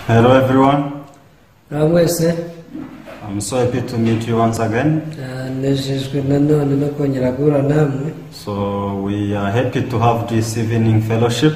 Hello everyone. Muraho mwese. I'm so happy to meet you once again. Nejejwe nanone no kongera guhura namwe. So we are happy to have this evening fellowship.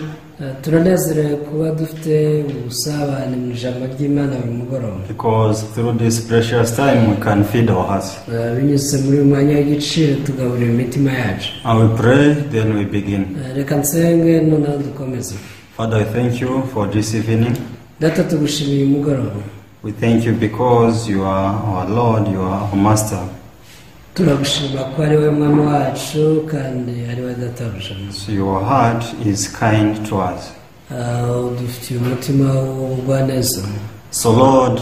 Turanezerewe kuba dufite ubusabane mu ijambo ry'Imana buri mugoroba. Because through this precious time we can feed our hearts. Binyuze muri uyu mwanya w'igiciro tugaburira imitima yacu. I will pray, then we begin. Reka nsenge noneho dukomeze. Father, I thank you for this evening. Data, tugushimiye umugoroba. We thank you because you are our Lord, you are our Master. Turagushima ko ari wowe mwami wacu kandi ari wowe databuja. So your heart is kind to us. Udufitiye umutima w'ubugwaneza. So Lord,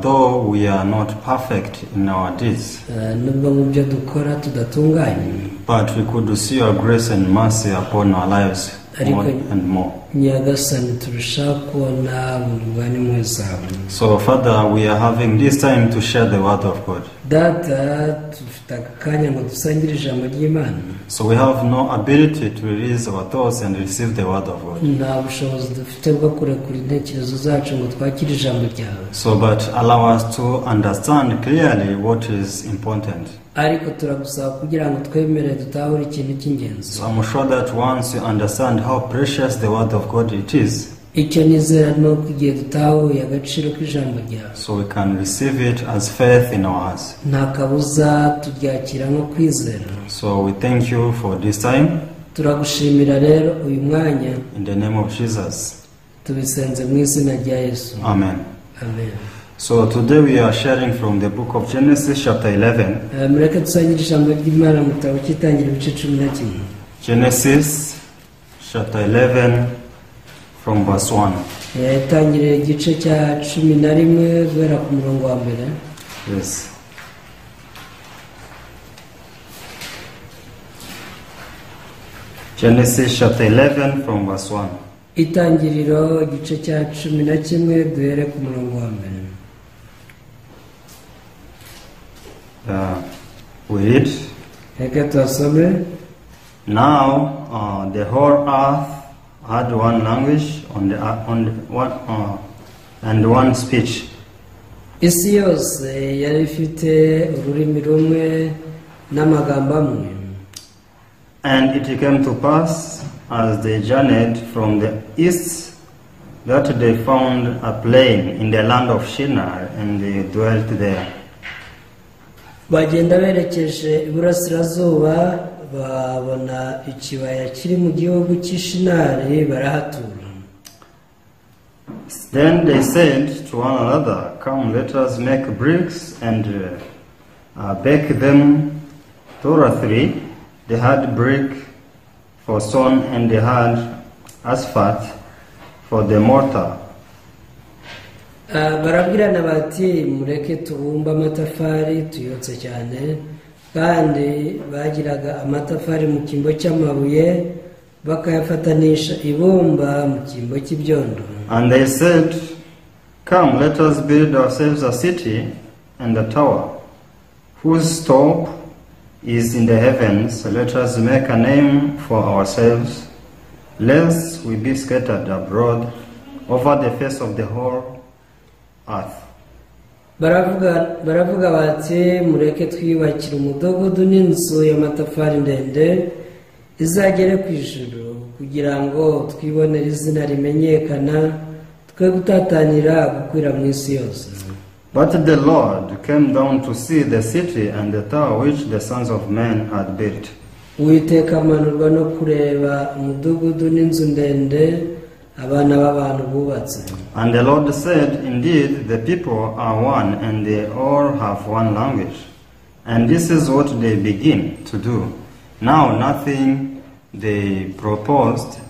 though we are not perfect in our deeds, nubwo mu byo dukora tudatunganye, but we could see your grace and mercy upon our lives more and more. Nyagasani, turushaho kubona ubugwaneza zawe. So Father, we are having this time to share the word of God. Data, dufite akanya ngo dusangire ijambo ry'Imana. So we have no ability to release our thoughts and receive the word of God. Nta bushobozi dufite bwo kurekura intekerezo zacu ngo twakire ijambo ryawe. So but allow us to understand clearly what is important. Ariko turagusaba kugira ngo twemere dutahure ikintu cy'ingenzi. So I'm sure that once you understand how precious the word of God it is, icyo nizera ni uko igihe dutahuye agaciro k'ijambo ryawe, so we can receive it as faith in our hearts. Nta kabuza turyakira nko kwizera. So we thank you for this time. Turagushimira rero uyu mwanya. In the name of Jesus. Tubisenze mu izina rya Yesu. Amen. Amen. So today we are sharing from the book of Genesis chapter 11. Mureke dusangire ijambo ry'Imana mu gitabo cy'Itangiriro ibice 11. Genesis chapter 11 from verse 1. Itangiriro igice cya 11 guhera ku murongo wa mbere. Yes. Genesis chapter 11 from verse 1. Itangiriro igice cya 11 duhere ku murongo wa mbere. We read. Reka tusome. Now the whole earth had one language and one speech. Isi yose yari ifite ururimi rumwe n'amagambo amwe. And it came to pass as they journeyed from the east that they found a plain in the land of Shinar, and they dwelt there. Bagenda berekeje iburasirazuba babona ikibaya kiri mu gihugu cy'Ishinari barahatura. Then they said to one another, Come, let us make bricks and bake them thoroughly. They had brick for stone and they had asphalt for the mortar. Barabwirana bati mureke tubumbe amatafari tuyotse cyane, kandi bagiraga amatafari mu cyimbo cy'amabuye bakayafatanisha ibumba mu cyimbo cy'ibyondo. And they said, Come, let us build ourselves a city and a tower, whose top is in the heavens. Let us make a name for ourselves, lest we be scattered abroad over the face of the whole earth. Baravuga bati mureke twiyubakire umudugudu n'inzu y'amatafari ndende izagere ku ijuru, kugira ngo twibonere izina rimenyekana, twe gutatanira gukwira mu isi yose. But the Lord came down to see the city and the tower which the sons of men had built. Uwiteka amanurwa no kureba umudugudu n'inzu ndende abana b'abantu bubatse. And the Lord said, Indeed, the people are one, and they all have one language. And this is what they begin to do. Now nothing they proposed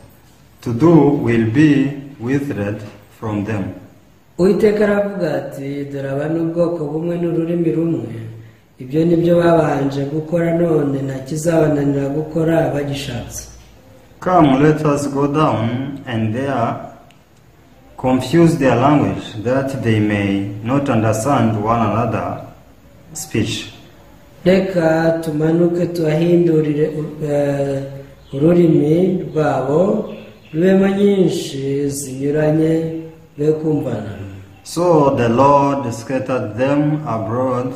to do will be withheld from them. Uwiteka aravuga ati dore aba ni ubwoko bumwe n'ururimi rumwe, ibyo nibyo babanje gukora none nta kizabananira gukora bagishatse. Come, let us go down and there confuse their language, that they may not understand one another speech. Reka tumanuke tuhahindurire ururimi rwabo rubemo nyinshi zinyuranye Be kumvana. So the Lord scattered them abroad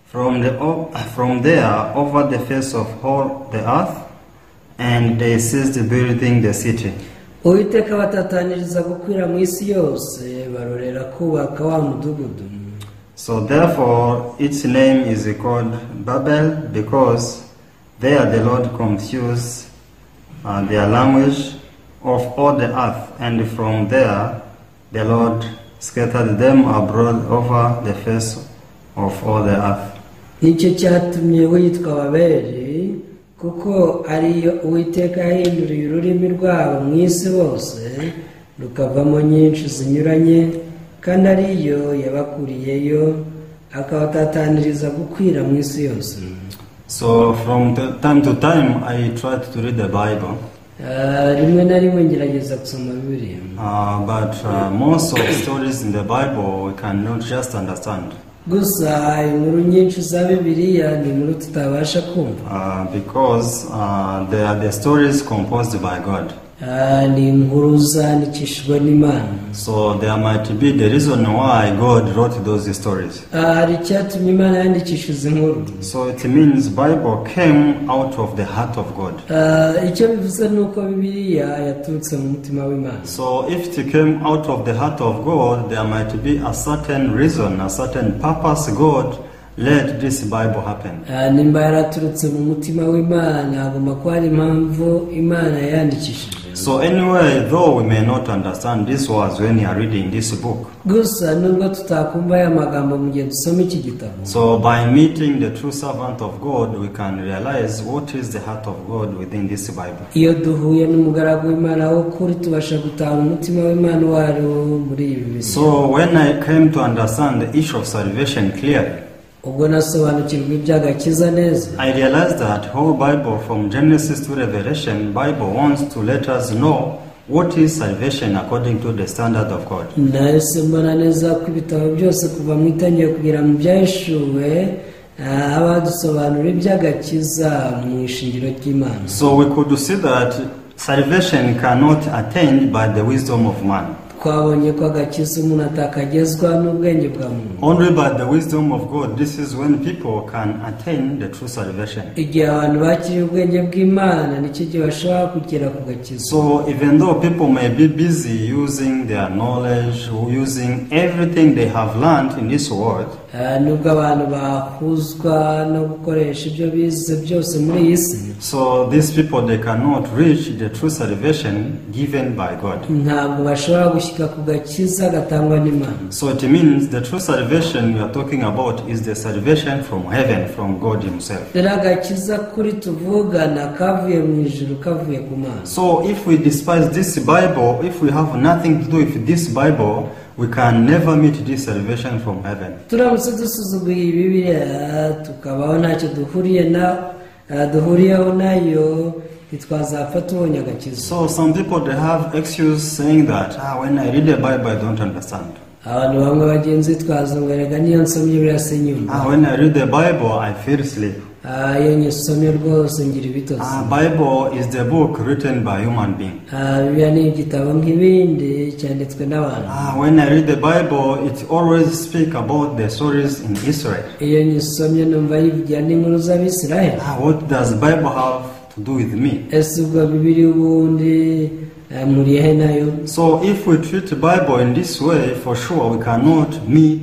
from there over the face of all the earth, and they ceased building the city. Uwiteka abatataniriza gukwira mu isi yose, barorera kubaka wa mudugudu. So therefore its name is called Babel, because there the Lord confused their language of all the earth, and from there the Lord scattered them abroad over the face of all the earth. Nicyo cyatumye witwa Babeli, kuko ariyo Uwiteka yahinduriye ururimi rwabo mu isi hose, rukavamo nyinshi zinyuranye, kandi ariyo yabakuriyeyo akabatataniriza gukwira mu isi yose. So from time to time I tried to read the Bible. Rimwe na rimwe ngerageza gusoma Bibiliya. But most of stories in the Bible we cannot just understand. Gusa inkuru nyinshi za Bibiliya ni inkuru tutabasha kumva. Because they are the stories composed by God. Ni inkuru zandikishijwe n'Imana. So there might be the reason why God wrote those stories. Hari icyatumye Imana yandikisha izi nkuru. So it means Bible came out of the heart of God. Icyo bivuze ni uko Bibiliya yaturutse mu mutima w'Imana. So if it came out of the heart of God, there might be a certain reason, a certain purpose God let this Bible happen. Nimba yaraturutse mu mutima w'Imana, hagomba kuba hari impamvu Imana yandikishije. So anyway, though we may not understand this words when you are reading this book. Gusa nubwo tutakumva aya magambo mu gihe dusoma iki gitabo. So by meeting the true servant of God, we can realize what is the heart of God within this Bible. Iyo duhuye n'umugaragu w'Imana w'ukuri, tubasha gutaha umutima w'Imana uwo ari wo muri iyi Bibiliya. So when I came to understand the issue of salvation clearly, ubwo nasobanukirwa iby'agakiza neza, I realized that whole Bible from Genesis to Revelation, Bible wants to let us know what is salvation according to the standard of God. Nahise mbona neza ko ibitabo byose kuva mu Itangiriro kugera mu Byahishuwe haba hadusobanura iby'agakiza mu ishingiro ry'Imana. So we could see that salvation cannot attain by the wisdom of man. Twabonye ko agakiza umuntu atakagezwa n'ubwenge bwa muntu. Only by the wisdom of God, this is when people can attain the true salvation. Igihe abantu bakiriye ubwenge bw'Imana, nicyo gihe bashobora kugera ku gakiza. So even though people may be busy using their knowledge, using everything they have learned in this world, Nubwo abantu bahuzwa no gukoresha ibyo bize byose muri iyi si, so these people, they cannot reach the true salvation given by God. ntabwo bashobora gushyika ku gakiza gatangwa n'Imana. So it means the true salvation we are talking about is the salvation from heaven, from God Himself. Rero agakiza kuri tuvugana kavuye mu ijuru, kavuye ku Mana. So if we despise this Bible, if we have nothing to do with this Bible, we can never meet this salvation from heaven. Turamutse dusuzuguye iyi Bibiliya, tukabaho ntacyo duhuriye na duhuriyeho nayo, ntitwazapfa tubonye agakiza. So some people, they have excuse saying that when I read the Bible I don't understand. Abantu bamwe bagenzi bitwaza ngo erega niyo nsomye buriya sinyumva. When I read the Bible I feel sleep. Iyo nyisomye rwose ngira ibitotsi. Bible is the book written by human being. Bibiliya ni igitabo nk'ibindi cyanditswe n'abantu. When I read the Bible, it always speak about the stories in Israel. Iyo nyisomye numva yivugira n'inkuru z'Abisiraheli. What does Bible have to do with me? Ese ubwo Bibiliya ubundi mpuriye nayo? So if we treat the Bible in this way, for sure we cannot meet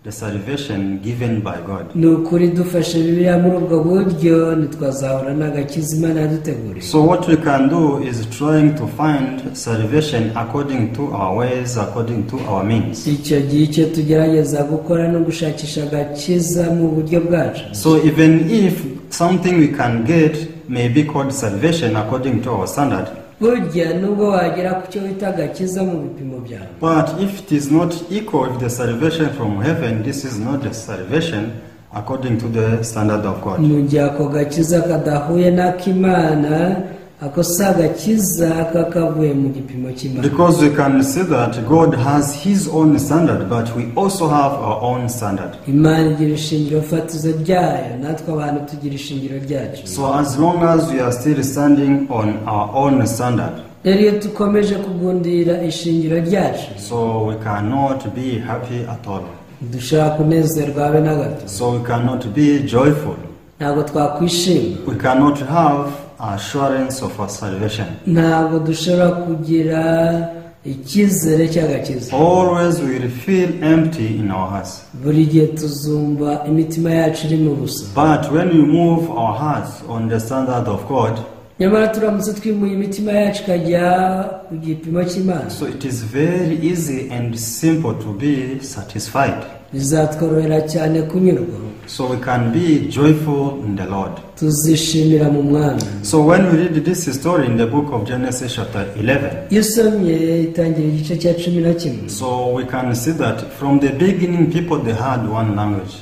the salvation given by God. Ni ukuri dufashe Bibiliya muri ubwo buryo, ntitwazahura n'agakiza Imana yaduteguriye. So what we can do is trying to find salvation according to our ways, according to our means. Icyo gihe icyo tugerageza gukora no gushakisha agakiza mu buryo bwacu. So even if something we can get may be called salvation according to our standard, burya nubwo wagera ku cyo wita agakiza mu bipimo byawe, but if it is not equal with the salvation from heaven, this is not the salvation according to the standard of God. Mu gihe ako gakiza kadahuye n'ak'Imana, ako si agakiza kakavuye mu gipimo cy'Imana. Because we can see that God has His own standard, but we also have our own standard. Imana igira ishingiro fatizo ryayo, natwe abantu tugira ishingiro ryacu. So as long as we are still standing on our own standard, Rero iyo dukomeje kugundira ishingiro ryacu, so we cannot be happy at all. Dushobora kunezerwa habe na gato. So we cannot be joyful. Ntabwo twakwishima. We cannot have assurance of our salvation. Ntabwo dushobora kugira icyizere cy'agakiza. Always we will feel empty in our hearts. Buri gihe tuzumva imitima yacu irimo ubusa. But when we move our hearts on the standard of God, nyamara turamutse twimuye imitima yacu ikajya ku gipimo cy'Imana, so it is very easy and simple to be satisfied. Bizatworohera cyane kunyurwa. So we can be joyful in the Lord. Tuzishimira mu Mwami. So when we read this story in the book of Genesis chapter 11, iyo usomye itangira igice cya 11, so we can see that from the beginning people they had one language.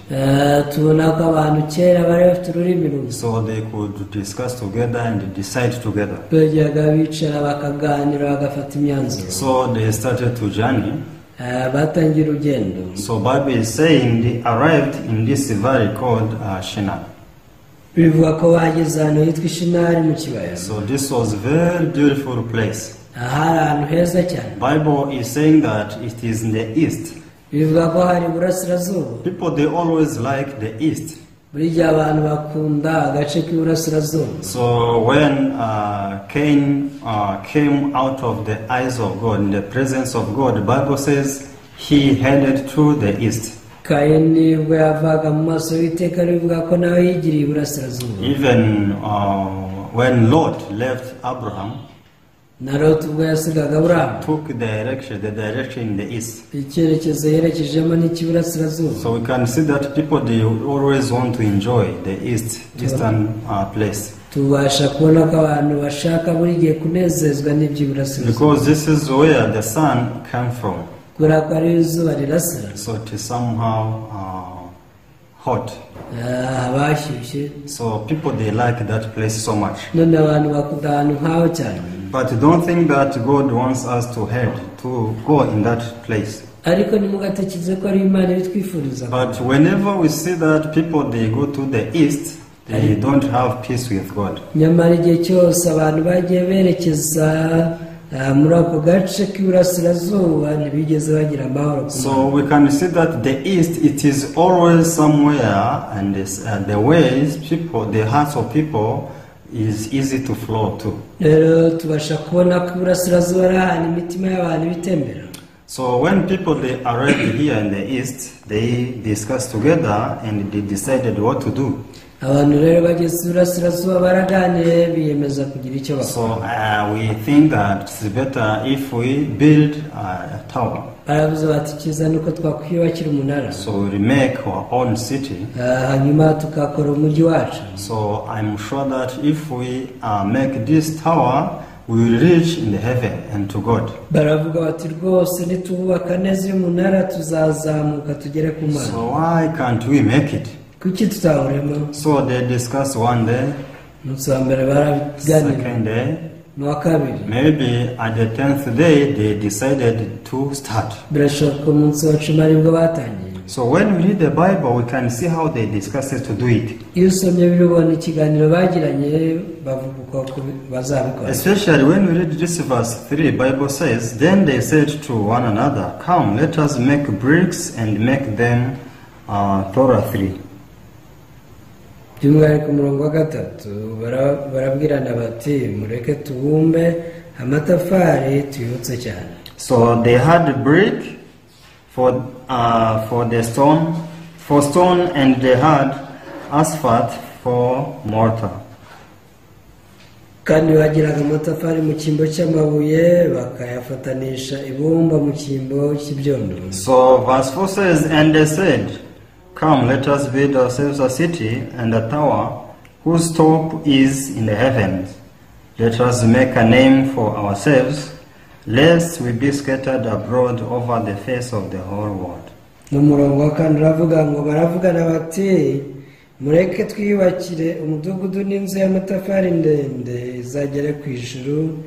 Tubona ko abantu kera bari bafite ururimi rumwe. So they could discuss together and decide together. Bajyaga bicara bakaganira bagafata imyanzuro. So they started to journey. Batangiye urugendo. So Bible is saying they arrived in this valley called Shinar. Bivuga ko bageze ahantu hitwa Shinari mu kibaya. So this was very beautiful place. Ahari ahantu heza cyane. Bible is saying that it is in the east. Bivuga ko hari iburasirazuba. People they always like the east. Buri gihe abantu bakunda agace k'iburasirazuba. So when Cain came out of the eyes of God, in the presence of God, the Bible says he headed to the east. Kayini ubwo yavaga mu maso y'Uwiteka bivuga ko nawe yigiriye iburasirazuba. Even when Lot left Abraham, na Lot ubwo yasigaga Aburahamu, took the direction in the east. Icyerekezo yerekejemo ni icy'iburasirazuba. So we can see that people they always want to enjoy the eastern place. Tubasha kubona ko abantu bashaka buri gihe kunezezwa n'iby'iburasirazuba. Because this is where the sun came from. Kubera ko ari izuba rirasira. So it is somehow hot. Bashyushye. So people they like that place so much. None abantu bakunda ahantu nk'aho cyane. But don't think that God wants us to head to go in that place. Ariko ntimugatekereze ko ari Imana ibitwifuriza. But whenever we see that people they go to the east, they don't have peace with God. Nyamara igihe cyose abantu bagiye berekeza muri ako gace k'iburasirazuba ntibigeze bagira amahoro. So we can see that the east it is always somewhere, and this, the ways people, the hearts of people is easy to flow to. Rero tubasha kubona ko iburasirazuba ari ahantu imitima y'abantu ibitembera. So when people they arrived here in the east, they discussed together and they decided what to do. Abantu rero bageze iburasirazuba baraganiriye biyemeza kugira icyo bakora. So we think that it's better if we build a tower. Baravuze bati icyiza ni uko twakwiyubakira umunara. So we make our own city. Hanyuma tukakora umujyi wacu. So I'm sure that if we make this tower, we will reach in the heaven and to God. Baravuga bati rwose nitubaka neza uyu munara tuzazamuka tugere ku Mana. So why can't we make it? Kuki tutawurema? So they discussed one day, umunsi wa mbere baraganira, second day, n'uwa kabiri. Maybe at the 10th day they decided to start. Birashoboka umunsi wa 10 aribwo batangiye. So when we read the Bible, we can see how they discussed to do it. Iyo usomye birubona ikiganiro bagiranye bavuga uko bazabikora. Especially when we read this verse 3, Bible says, then they said to one another, come, let us make bricks and make them thoroughly. By'umwihariko umurongo wa 3 barabwirana bati mureke tubumbe amatafari tuyutse cyane. So they had brick for the stone, for stone, and they had asphalt for mortar. Kandi bagiraga amatafari mu cyimbo cy'amabuye bakayafatanisha ibumba mu cyimbo cy'ibyondo. So verse 4 says, and they said, come, let us build ourselves a city and a tower whose top is in the heavens. Let us make a name for ourselves, lest we be scattered abroad over the face of the whole world. N'umurongo wa kane uravuga ngo baravugana bati mureke twiyubakire umudugudu n'inzu y'amatafari ndende izagere ku ijuru,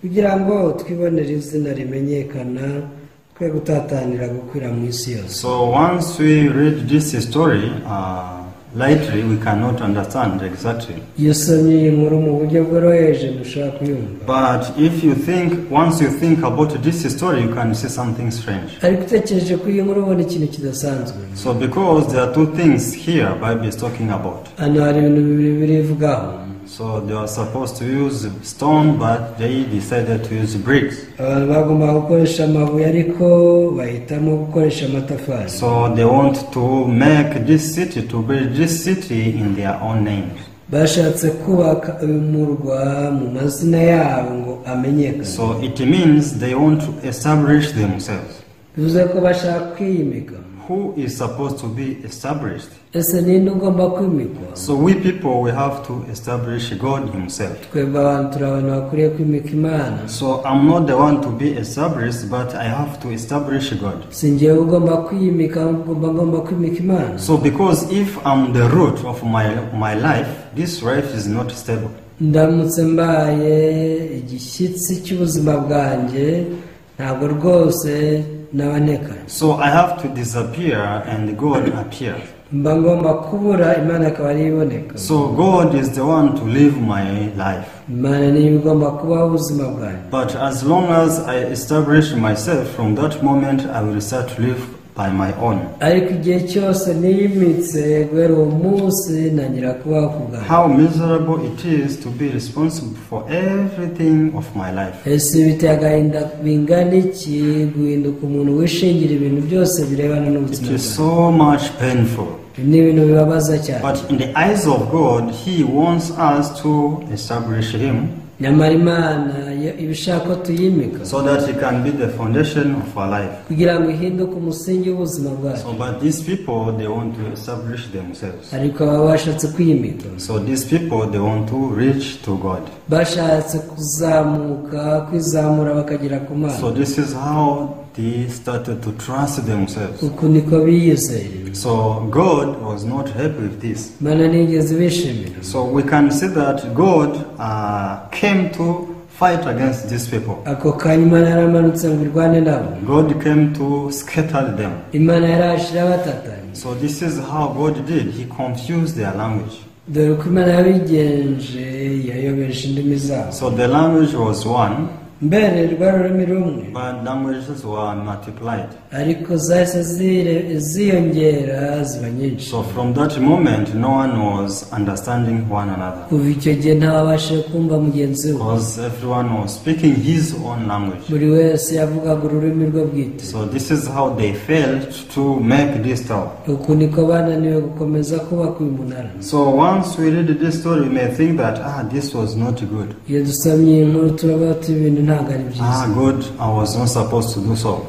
kugira ngo twibonere izina rimenyekana, twe gutatanira gukwira mu isi yose. So once we read this story, lightly, we cannot understand exactly. Iyo usomye iyi nkuru mu buryo bworoheje ntushobora kuyumva. But if you think, once you think about this story, you can see something strange. Ariko utekereje kuri iyi nkuru ubona ikintu kidasanzwe. So because there are two things here Bible is talking about. Hano hari ibintu bibiri birivugaho. So they were supposed to use stone, but they decided to use bricks. Abantu bagombaga gukoresha amabuye ariko bahitamo gukoresha amatafari. So they want to make this city, to build this city in their own names. Bashatse kubaka uyu murwa mu mazina yabo ngo amenyekane. So it means they want to establish themselves. Bivuze ko bashaka kwiyimika. Who is supposed to be established? Ese ninde ugomba kwimikwa? So we people, we have to establish God himself. Twebwe abantu turi abantu bakwiriye kwimika Imana. So I'm not the one to be established, but I have to establish God. Si njyewe ugomba kwiyimika, ahubwo mba ngomba kwimika Imana. So because if I'm the root of my life, this life is not stable. Ndamutse mbaye igishyitsi cy'ubuzima bwanjye, ntabwo rwose naba ntekanye. So I have to disappear and God appear. Mba ngomba kubura Imana akaba ariyo iboneka. So God is the one to live my life. Imana niyo igomba kubaho ubuzima bwanjye. But as long as I establish myself, from that moment I will start to live by my own. Ariko igihe cyose niyimitse guhera uwo munsi ntangira kubaho ku bwanjye. How miserable it is to be responsible for everything of my life. Ese biteye agahinda bingana iki guhinduka umuntu wishingira ibintu byose birebana It n'ubuzima is bwawe? so much painful. Ni ibintu bibabaza cyane. But in the eyes of God, He wants us to establish Him Nyamara Imana yo iba ishaka ko tuyimika so that He can be the foundation of our life. kugira ngo ihinduke umusingi w'ubuzima bwacu. So, but these people, they want to establish themselves. Ariko baba bashatse kwiyimika. So these people, they want to reach to God. Bashatse kuzamuka kwizamura bakagera ku Mana. So this is how they started to trust themselves. Uku niko biyizeye. So God was not happy with this. Imana ntiyigeze ibishimira. So we can see that God came to fight against these people. Ako kanya Imana yaramanutse ngo irwane nabo. God came to scatter them. Imana yaraje irabatatanya. So this is how God did. He confused their language. Dore uko Imana yabigenje, yayobeje indimi zabo. So the language was one, Mbere rwari ururimi rumwe, but languages were multiplied. Ariko zahise ziyongera ziba nyinshi. So from that moment, no one was understanding one another. Kuva icyo gihe ntawabashije kumva mugenzi we. Because everyone was speaking his own language. Buri wese yavugaga ururimi rwe bwite. So this is how they failed to make this tower. Uku niko bananiwe gukomeza kubaka uyu munara. So once we read this story, we may think that this was not good. Iyo dusomye iyi nkuru turavuga tuti ibintu ntabwo ari byiza. God, I was not supposed to do so.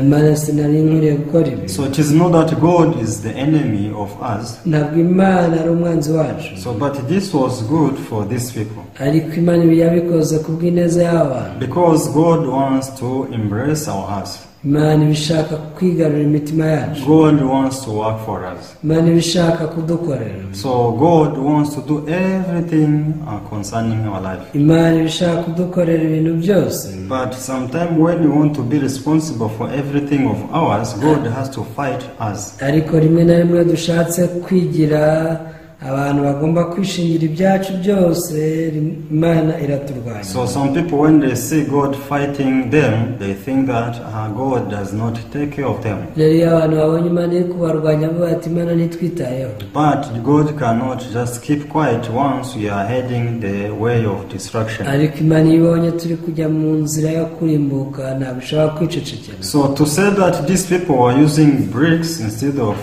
Mana sinari nkwiriye gukora ibi. So it is not that God is the enemy of us. Ntabwo Imana ari umwanzi wacu. So, but this was good for these people. Ariko Imana ibi yabikoze ku bw'ineza y'aba bantu. Because God wants to embrace our hearts. Imana iba ishaka kwigarurira imitima yacu. God wants to work for us. Imana iba ishaka kudukorera. So God wants to do everything concerning our life. Imana iba ishaka kudukorera ibintu byose. But sometimes when we want to be responsible for everything of ours, God has to fight us. Ariko rimwe na rimwe dushatse kwigira abantu bagomba kwishingira ibyacu byose, Imana iraturwanya. So some people, when they see God fighting them, they think that God does not take care of them. Rero iyo abantu babonye Imana iri kubarwanya bavuga bati Imana ntitwitayeho. But God cannot just keep quiet once we are heading the way of destruction. Ariko Imana iyo ibonye turi kujya mu nzira yo kurimbuka ntabwo ishobora kwicecekera. So to say that these people were using bricks instead of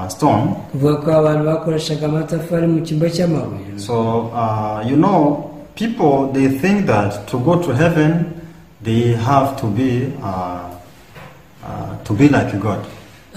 stone. Kuvuga ko abantu bakoreshaga amatafari mu cyimbo cy'amabuye. So people, they think that to go to heaven they have to be like God.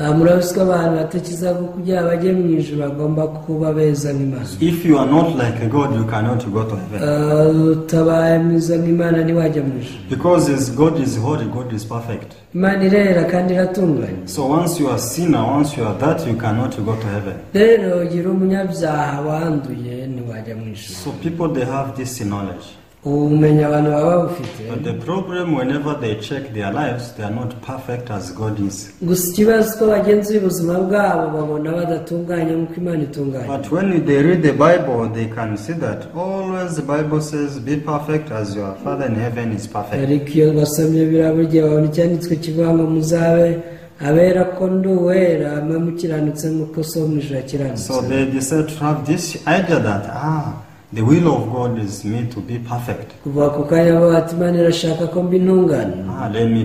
Murabizi ko abantu batekereza ko kugira bajye mu ijuru bagomba kuba beza nk'Imana. If you are not like God, you cannot go to heaven. Utabaye mwiza nk'Imana ntiwajya mu ijuru. Because God is holy, God is perfect. Imana irera kandi iratunganye. So once you are sinner, once you are that, you cannot go to heaven. Rero ugira umunyabyaha wanduye ntiwajya mu ijuru. So people, they have this knowledge. Ubu bumenyi abantu baba babufite. But the problem, whenever they check their lives, they are not perfect as God is. Gusa ikibazo ko bagenzura ubuzima bwabo babona badatunganye nk'uko Imana itunganye. But when they read the Bible, they can see that always the Bible says, "Be perfect as your Father in heaven is perfect." Ariko iyo basomye biriya buri gihe babona icyanditswe kivuga ngo muzabe abera ko ndi uwera mwe mukiranutse nk'uko so mu ijuru akiranutse. So they decide to have this idea that the will of God is me to be perfect. Kuva ako kanya bavuga ati Imana irashaka ko mba intungane. Let me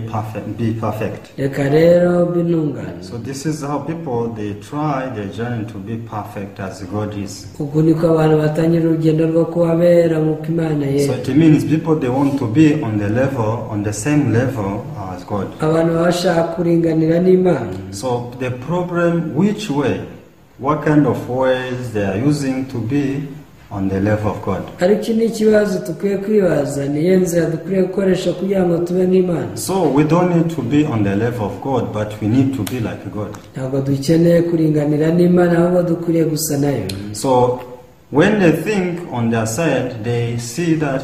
be perfect. Reka rero mbe intungane. So this is how people they try their journey to be perfect as God is. Uku niko abantu batangira urugendo rwo kuba abera nk'uko Imana So yera. it means people they want to be on the level, on the same level as God. Abantu baba bashaka kuringanira n'Imana. So the problem, which way, what kind of ways they are using to be on the level of God. Ariko iki ni ikibazo dukwiye kwibaza ni iyihe nzira dukwiye gukoresha kugira ngo tube nk'Imana. So we don't need to be on the level of God, but we need to be like God. Ntabwo dukeneye kuringanira n'Imana ahubwo dukwiriye gusa nayo. So when they think on their side, they see that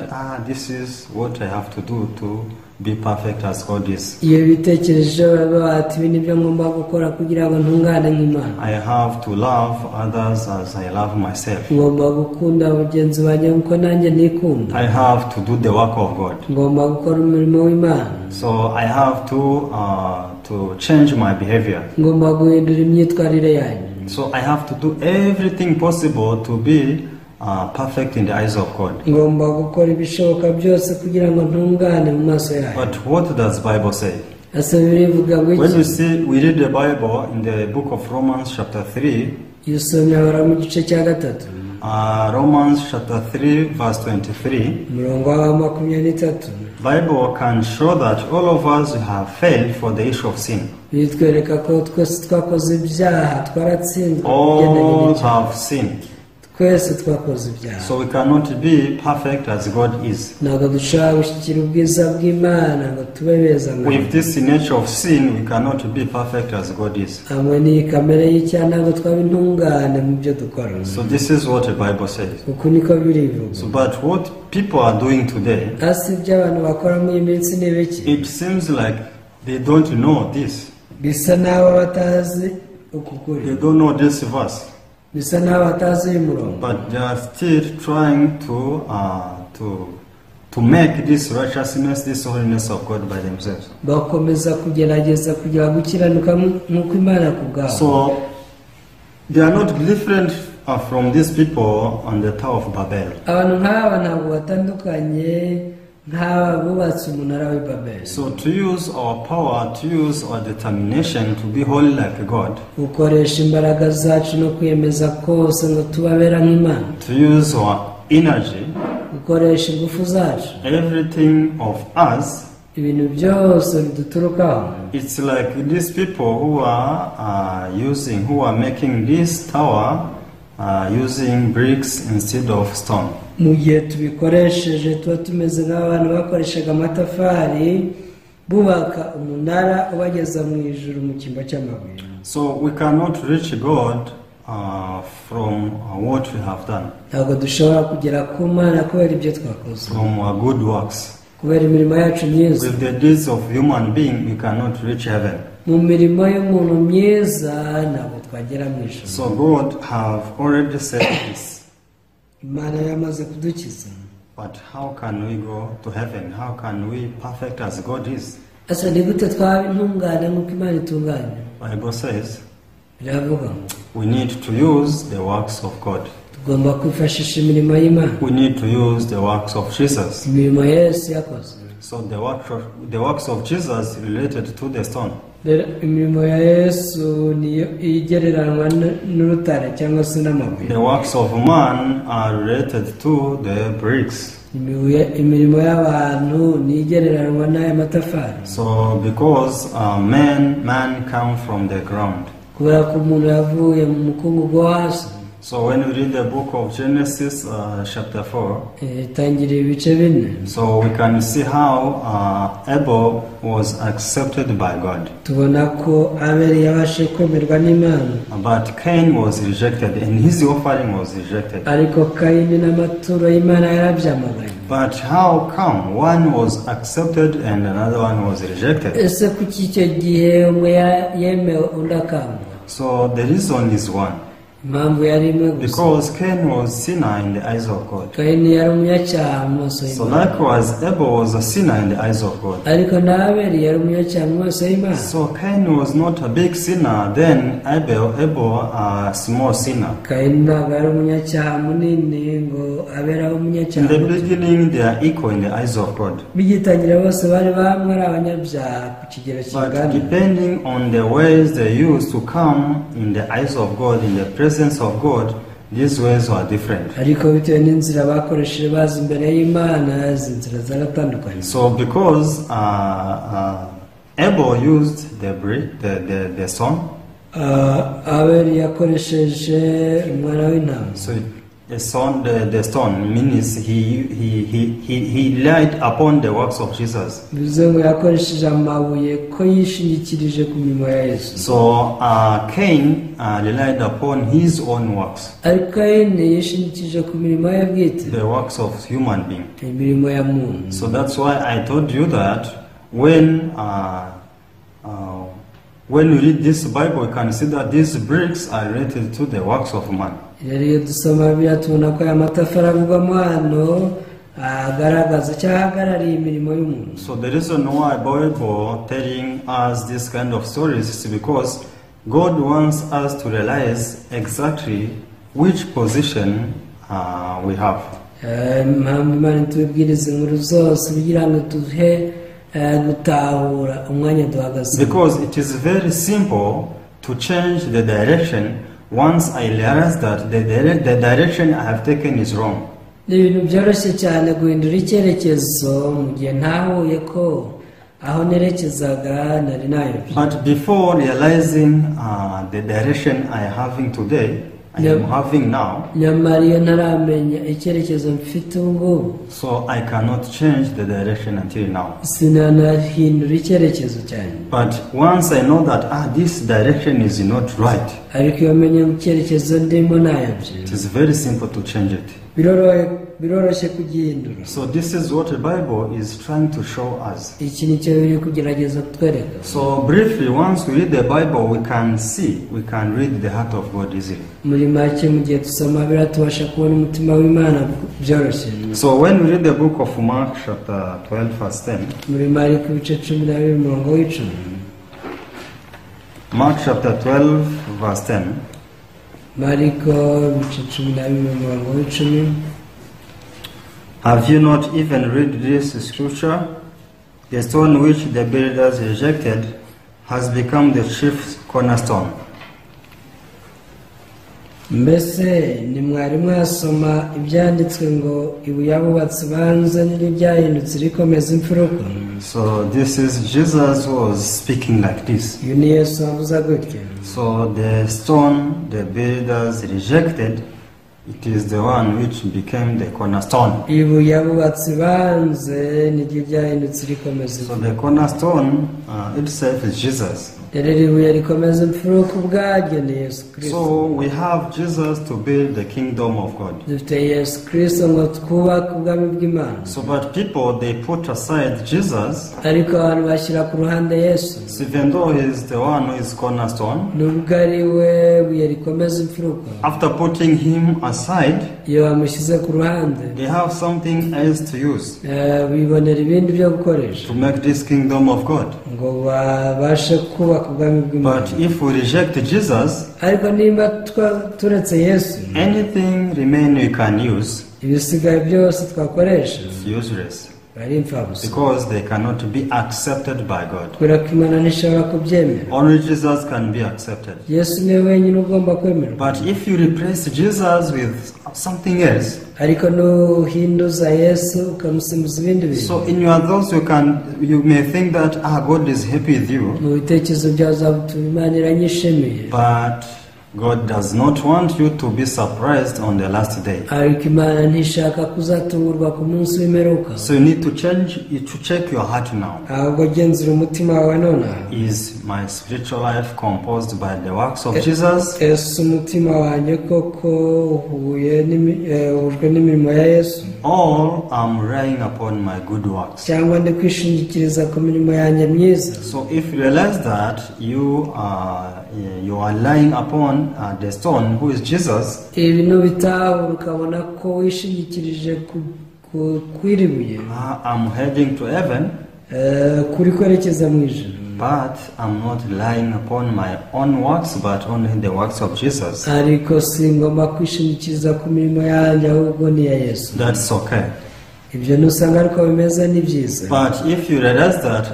this is what I have to do to be perfect as God is. Iyo bitekereje baba bati ibi nibyo ngomba gukora kugira ngo ntungane nk'Imana. I have to love others as I love myself. Ngomba gukunda bagenzi banjye nk'uko nanjye nikunda. I have to do the work of God. Ngomba gukora umurimo w'Imana. So I have to change my behavior. Ngomba guhindura imyitwarire yanjye. So I have to do everything possible to be perfect in the eyes of God. Ngomba gukora ibishoboka byose kugira ngo ntungane mu maso yayo. But what does Bible say? Ese Bibiliya ivuga ngo When iki? you see, we read the Bible in the book of Romans chapter 3, Iyo usomye ahora mu gice cya 3, Romans chapter 3 verse 23, umurongo wa 23, Bible can show that all of us have failed for the issue of sin. Bitwereka ko twese twakoze ibyaha twaratsinzwe ku bigendanye All n'icyaha. have sinned. Twese twakoze ibyaha. So we cannot be perfect as God is. Ntabwo dushobora gushyikira ubwiza bw'Imana ngo tube beza nka With this nature of sin, we cannot be perfect as God is. Hamwe n'iyi kamere y'icyaha ntabwo twaba intungane mu byo dukora. So this is what the Bible says. Uku niko birivuga. So, but what people are doing today, Hasi ibyo abantu bakora muri iyi minsi ni biki? it seems like they don't know this. Bisa n'aho batazi uku kuri. They don't know this verse. Bisa n'aho batazi uyu murongo. But they are still trying to make this righteousness, this holiness of God by themselves. Bakomeza kugerageza kugira gukiranuka nk'uko Imana ku bwabo. So they are not different from these people on the Tower of Babel. Abantu nk'aba ntabwo batandukanye nk'aba bubatse umunara w'i Babeli. So to use our power, to use our determination to be holy like God, gukoresha imbaraga zacu no kwiyemeza kose ngo tubabera nk'Imana, to use our energy, gukoresha ingufu zacu, everything of us, ibintu byose biduturukaho. It's like these people who are using, who are making this tower using bricks instead of stone. Mu gihe tubikoresheje tuba tumeze nk'abantu bakoreshaga amatafari bubaka umunara ubageza mu ijuru mu cyimbo cy'amabuye. So we cannot reach God from what we have done. Ntabwo dushobora kugera ku Mana kubera ibyo twakoze. From our good works. Kubera imirimo yacu myiza. With the deeds of human being we cannot reach heaven. Mu mirimo y'umuntu myiza ntabwo twagera mu ijuru. So God have already said this. Imana yamaze kudukiza. But how can we go to heaven? How can we perfect as God is? Ese ni gute twaba intungane nk'uko Imana itunganye? Bible says biravuga ngo we need to use the works of God. Tugomba kwifashisha imirimo y'Imana. We need to use the works of Jesus. Imirimo Yesu yakoze. So the works of Jesus related to the stone. Rero imirimo ya Yesu niyo igereranwa n'urutare cyangwa se n'amabuye. The works of man are related to the bricks. Imirimo y'abantu ni igereranwa n'aya matafari. So because man come from the ground. Kubera ko umuntu yavuye mu mukungugu wo hasi. So when we read the book of Genesis, chapter 4, Itangiriro ibice 4, so we can see how Abel was accepted by God. Tubona ko Abeli yabashije kwemerwa n'Imana. But Cain was rejected and his offering was rejected. Ariko Kayini n'amaturo y'Imana yarabyamaganye. But how come one was accepted and another one was rejected? Ese kuki icyo gihe umwe yemewe undi akangwa? So the reason is one. Impamvu yari imwe gusa. Because Cain was sinner in the eyes of God. Kayini yari umunyacyaha mu maso So y'Imana. likewise, Abel was a sinner in the eyes of God. Ariko na Abeli yari umunyacyaha mu maso y'Imana. So Cain was not a big sinner, then Abel a small sinner. Kayini ntabwo yari umunyacyaha munini ngo Abeli abe umunyacyaha In the muto. beginning, they are equal in the eyes of God. Bigitangira bose bari bamwe ari abanyabyaha ku kigero But kingana. depending on the ways they used to come in the eyes of God, in the presence of God, these ways were different. Ariko bitewe n'inzira bakoresheje baza imbere y'Imana, izi nzira zaratandukanye. So because Abel used the brick, the stone. Abeli yakoresheje umwana w'intama. So the stone, the stone means he relied upon the works of Jesus. Bivuze ngo yakoresheje amabuye ko yishingikirije ku mirimo ya Yesu. So Cain relied upon his own works. Ariko Kayini yishingikirije ku mirimo ye bwite. The works of human being. Imirimo ya muntu. So that's why I told you that when you read this Bible, you can see that these bricks are related to the works of man. Rero iyo dusoma Bibiliya tubona ko aya matafari avugwamo hano agaragaza cyangwa ahagarariye imirimo y'umuntu. So the reason why Bible telling us this kind of stories is because God wants us to realize exactly which position we have. Impamvu Imana itubwiriza inkuru zose kugira ngo tuhe gutahura umwanya duhagaze. Because it is very simple to change the direction once I realize that the direction I have taken is wrong. Ni ibintu byoroshye cyane guhindura icyerekezo mu gihe ntahuye ko aho nerekezaga nari nayobye. But before realizing the direction I am having today, I am having now. Nyamara iyo ntaramenya icyerekezo mfite ubu ngubu. So I cannot change the direction until now. Sinanahindura icyerekezo cyanjye. But once I know that this direction is not right. Ariko iyo menye icyerekezo ndimo nayobye. It is very simple to change it. Biroroshye kugihindura. So this is what the Bible is trying to show us. Iki nicyo biri kugerageza kutwereka. So briefly, once we read the Bible, we can see, we can read the heart of God easily. Muri make mu gihe dusoma Bibiliya tubasha kubona umutima w'Imana byoroshye. So when we read the book of Mark chapter 12 verse 10. Muri Mariko ibice 12 umurongo w'icumi. Mark chapter 12 verse 10. Mariko ibice 12 umurongo w'icumi. Have you not even read this scripture? The stone which the builders rejected has become the chief cornerstone. Mbese ntimwari mwasoma ibyanditswe ngo ibuye abubatsi banze n'iryahindutse rikomeza imfuruka? So this is Jesus was speaking like this. Uyu ni Yesu wavuze gutya. So the stone the builders rejected, it is the one which became the cornerstone. Ibuye abubatsi banze niryo ryahindutse rikomeza. So the cornerstone itself is Jesus. Rero ibuye rikomeza imfuruka ubwaryo ni Yesu Kristo. So we have Jesus to build the kingdom of God. Dufite Yesu Kristo ngo twubake ubwami bw'Imana. So but people, they put aside Jesus. Ariko abantu bashyira ku ruhande Yesu. So even though he is the one who is cornerstone. Nubwo ari we buye rikomeza imfuruka. After putting him aside, iyo bamushyize ku ruhande, they have something else to use. Bibonera ibindi byo gukoresha. To make this kingdom of God. Ngo babashe kubaka ubwami bw'Imana. But if we reject Jesus, ariko nimba turetse Yesu, anything remain we can use, ibisigaye byose twakoresha is useless. Ari imfabusa. Because they cannot be accepted by God. Kubera ko Imana ntishobora kubyemera. Only Jesus can be accepted. Yesu niwe wenyine ugomba kwemerwa. But if you replace Jesus with something else, ariko nuhinduza Yesu ukamusimbuza ibindi bintu, so in your thoughts you may think that God is happy with you. Mu bitekerezo byawe uzabutuma Imana iranyishimiye. But God does not want you to be surprised on the last day. Ariko Imana ntishaka kuzatungurwa ku munsi w'imperuka. So you need to change, to check your heart now. Ahubwo genzura umutima wawe nonaha. Is my spiritual life composed by the works of Jesus? Ese umutima wanjye koko uhuye uhujwe n'imirimo ya Yesu? Or I'm relying upon my good works? Cyangwa ndi kwishingikiriza ku mirimo yanjye myiza? So if you realize that you are relying upon the stone who is Jesus, ibi nubitahura ukabona ko wishingikirije ku iri buye, I'm heading to heaven, kuri kwerekeza mu ijuru, but I'm not relying upon my own works, but only the works of Jesus. Ariko singomba kwishingikiriza ku mirimo yanjye, ahubwo ni iya Yesu. That's okay. Ibyo nusanga ariko bimeze, ni byiza. But if you realize that,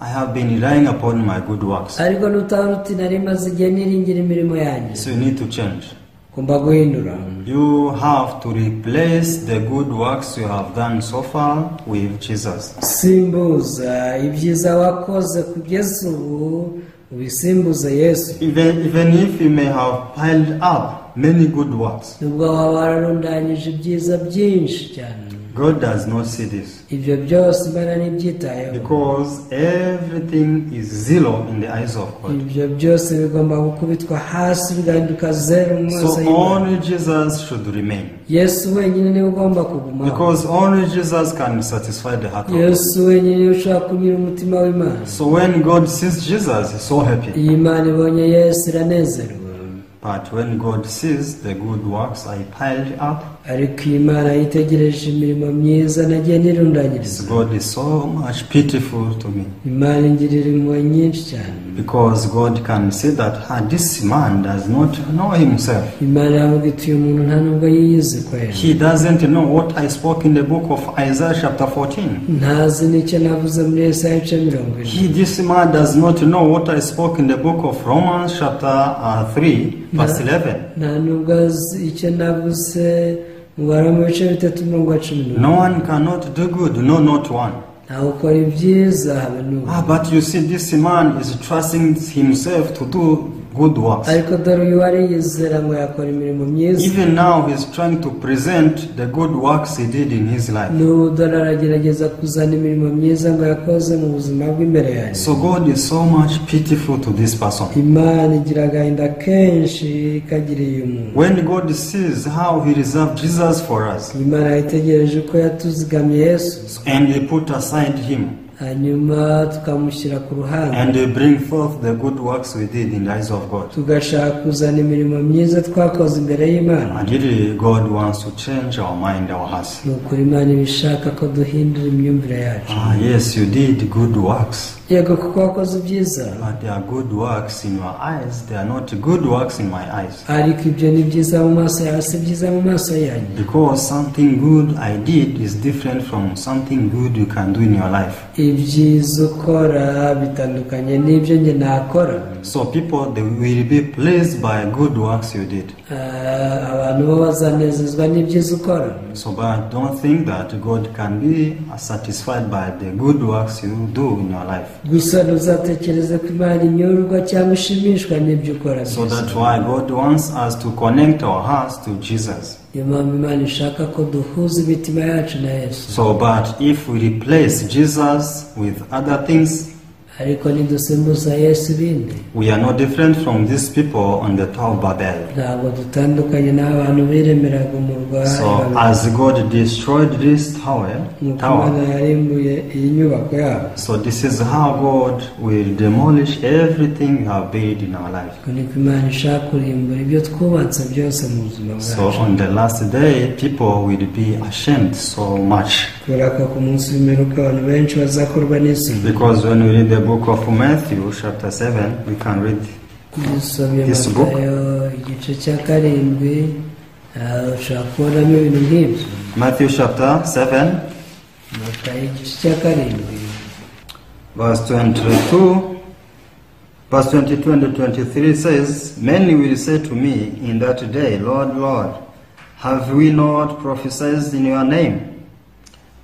I have been relying upon my good works, ariko nutahura uti nari maze igihe niringira imirimo yanjye, so you need to change. Ugomba guhindura. You have to replace the good works you have done so far with Jesus. Simbuza ibyiza wakoze kugeza ubu, ubisimbuze Yesu. Even if you may have piled up many good works, nubwo waba wararundanyije ibyiza byinshi cyane, God does not see this. Ibyo byose Imana ntibyitayeho. Because everything is zero in the eyes of God. Ibyo byose bigomba gukubitwa hasi bigahinduka zeru mu maso So y'Imana. Only Jesus should remain. Yesu wenyine niwe ugomba kugumaho. Because only Jesus can satisfy the heart of God. Yesu wenyine niwe ushobora kunyura umutima w'Imana. So when God sees Jesus, he's so happy. Iyo Imana ibonye Yesu iranezerwa. But when God sees the good works I piled up, ariko iyo Imana yitegereje imirimo myiza nagiye nirundanyiriza, God is so much pitiful to me. Imana ingirira impuhwe nyinshi cyane. Because God can see that this man does not know himself. Imana yavuga iti uyu muntu nta nubwo yiyizi kwera. He doesn't know what I spoke in the book of Isaiah chapter 14. Ntazi n'icyo navuze muri Yesaya ibice 40. This man does not know what I spoke in the book of Romans chapter 3 verse 11. Nta nubwo azi icyo navuze mu Baroma ibice 3 umurongo wa 11. No one cannot do good, no, not one. Ntawe ukora ibyiza, habe n'umwe. But you see, this man is trusting himself to do good works. Ariko dore uyu ariyizera ngo yakora imirimo myiza. Even now, he's trying to present the good works he did in his life. N'ubu dore aragerageza kuzana imirimo myiza ngo yakoze mu buzima bw'imbere yanjye. So God is so much pitiful to this person. Imana igira agahinda kenshi ikagiriye uyu muntu. When God sees how he reserved Jesus for us, Imana yitegereje uko yatuzigamye Yesu, and he put aside him, hanyuma tukamushyira ku ruhande, and he bring forth the good works we did in the eyes of God. Tugashaka kuzana imirimo myiza twakoze imbere y'Imana. And really, God wants to change our mind, our hearts. Ni ukuri Imana iba ishaka ko duhindura imyumvire yacu. Yes, you did good works. Yego kuko wakoze ibyiza. But they are good works in your eyes, they are not good works in my eyes. Ariko ibyo ni byiza mu maso yawe, si byiza mu maso yanjye. Because something good I did is different from something good you can do in your life. Ibyiza ukora bitandukanye n'ibyo njye nakora. So people, they will be pleased by good works you did. Abantu bo bazanezezwa n'ibyiza ukora. So but don't think that God can be satisfied by the good works you do in your life. Gusa ntuzatekereze ko Imana inyurwa cyangwa ishimishwa n'ibyo ukora So byiza. That's why God wants us to connect our hearts to Jesus. Niyo mpamvu Imana ishaka ko duhuza imitima yacu na Yesu. So but if we replace Jesus with other things, ariko nidusimbuza Yesu ibindi, we are no different from these people on the Tower of Babel. Ntabwo dutandukanye n'abantu biremeraga umurwa. So as God destroyed this tower, Nk'uko tower, Imana yarimbuye iyi nyubako yabo, so this is how God will demolish everything we have built in our life. uko niko Imana ishaka kurimbura ibyo twubatse byose mu buzima So bwacu. On the last day, people will be ashamed so much. Kubera ko ku munsi w'imperuka abantu benshi bazakorwa n'isoni. Because when we read the book of Matthew, chapter 7, we can read dusomye this book. Matayo igice cya 7, ushobora kubonamo ibintu nk'ibyo. Matthew chapter 7, Matayo igice cya 7, verse 22. Verse 22 and 23 says, "Many will say to me in that day, 'Lord, Lord, have we not prophesied in your name,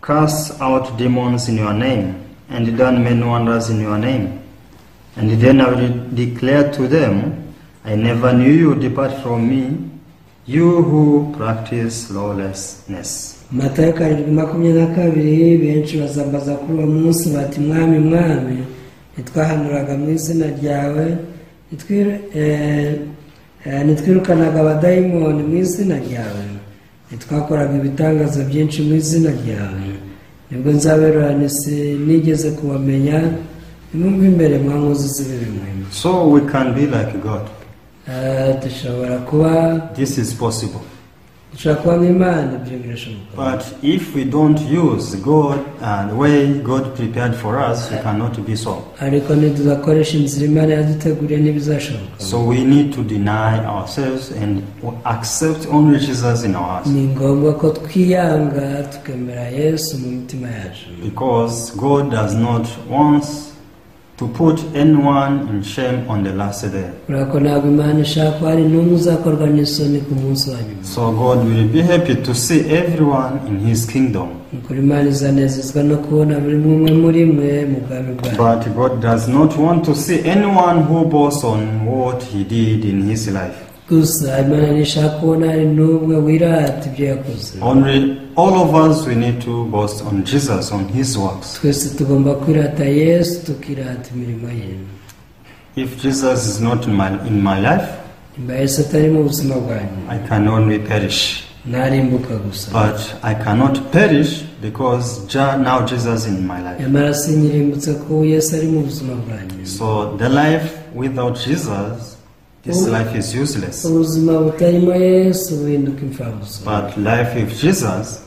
cast out demons in your name, and done many wonders in your name?' And then I will declare to them, I never knew you, depart from me, you who practice lawlessness. Matayo 7:22 benshi bazambaza kuri uwo munsi bati mwami mwami ntitwahanuraga mu izina ryawe ntitwirukanaga abadayimoni mu izina ryawe ntitwakoraga ibitangaza byinshi mu izina ryawe nibwo nzaberurana nigeze kubamenya nimumve imbere mwa nkozi z'ibibi mwe. So we can be like God. Dushobora kuba This is possible. dushobora kuba nk'Imana ibyo birashoboka. But if we don't use God and the way God prepared for us, we cannot be so. Ariko nitudakoresha inzira Imana yaduteguriye ntibizashoboka. So we need to deny ourselves and accept only Jesus in our hearts. Ni ngombwa ko twiyanga tukemera Yesu mu mitima yacu. Because God does not want to put anyone in shame on the last day. Kubera ko ntabwo Imana ishaka ko hari n'umwe uzakorwa n'isoni ku munsi wa nyuma. So God will be happy to see everyone in His kingdom. Ukuri Imana izanezezwa no kubona buri umwe muri mwe mu bwami bwayo. But God does not want to see anyone who boasts on what he did in his life. Gusa Imana ntishaka kubona hari n'umwe wirata ibyo yakoze. Only all of us, we need to boast on Jesus, on his works. Twese tugomba kwirata Yesu tukirata imirimo ye. If Jesus is not in my life, Nimba Yesu atari mu buzima bwanjye, I can only perish. narimbuka gusa. But I cannot perish because now Jesus is in my life. Nyamara sinyirimbutse ko Yesu ari mu buzima bwanjye. So the life without Jesus, this life is useless. Ubuzima butarimo Yesu buhinduka imfabusa. But life with Jesus,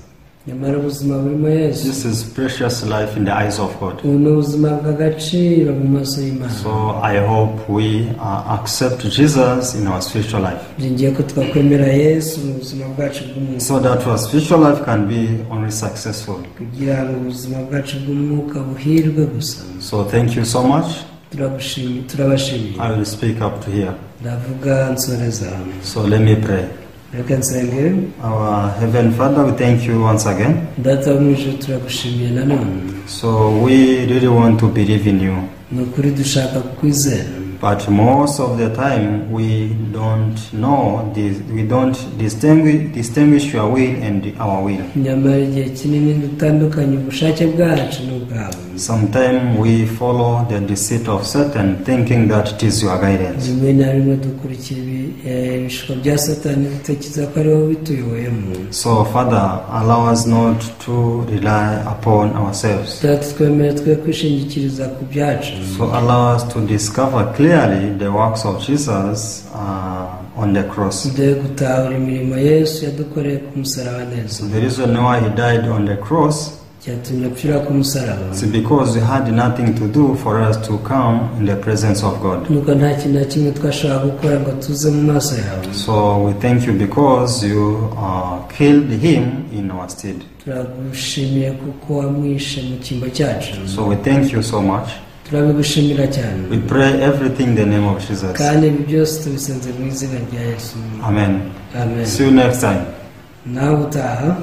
Nyamara ubuzima burimo Yesu, this is precious life in the eyes of God. ubu ni ubuzima bw'agaciro mu maso y'Imana. So I hope we accept Jesus in our spiritual life, Ngiye ko twakwemera Yesu mu buzima bwacu bw'umwuka, so that our spiritual life can be only successful. kugira ngo ubuzima bwacu bw'umwuka buhirwe gusa. So thank you so much. Turabashimiye. I will speak up to here. Ndavuga nsoreza. So let me pray. Reka nsenge. Our Heavenly Father, we thank you once again. Data wo mu ijuru turagushimiye nanone. So we really want to believe in you. Ni ukuri dushaka kukwizera. But most of the time we don't know this, we don't distinguish your will and our will. Nyamara igihe kinini dutandukanye ubushake bwacu n'ubwawe. Sometimes we follow the deceit of Satan, thinking that it is your guidance. Rimwe na rimwe dukurikira ibishuko bya Satani dutekereza ko ari wowe bituyoboyemo. So Father, allow us not to rely upon ourselves. Data twemere twe kwishingikiriza ku byacu. So allow us to discover clearly the works of Jesus on the cross. Duhe gutahura imirimo Yesu yadukoreye ku musaraba neza. The reason why he died on the cross Cyatumye apfira ku musaraba is because we had nothing to do for us to come in the presence of God. nuko nta kintu na kimwe twashobora gukora ngo tuze mu maso yawe. So we thank you because you killed him in our stead. Turagushimiye kuko wamwishe mu cyimbo cyacu. So we thank you so much. Turabigushimira cyane. We pray everything in the name of Jesus. Kandi ibi byose tubisenze mu izina rya Yesu. Amen. Amen. See you next time. Nawe utaha.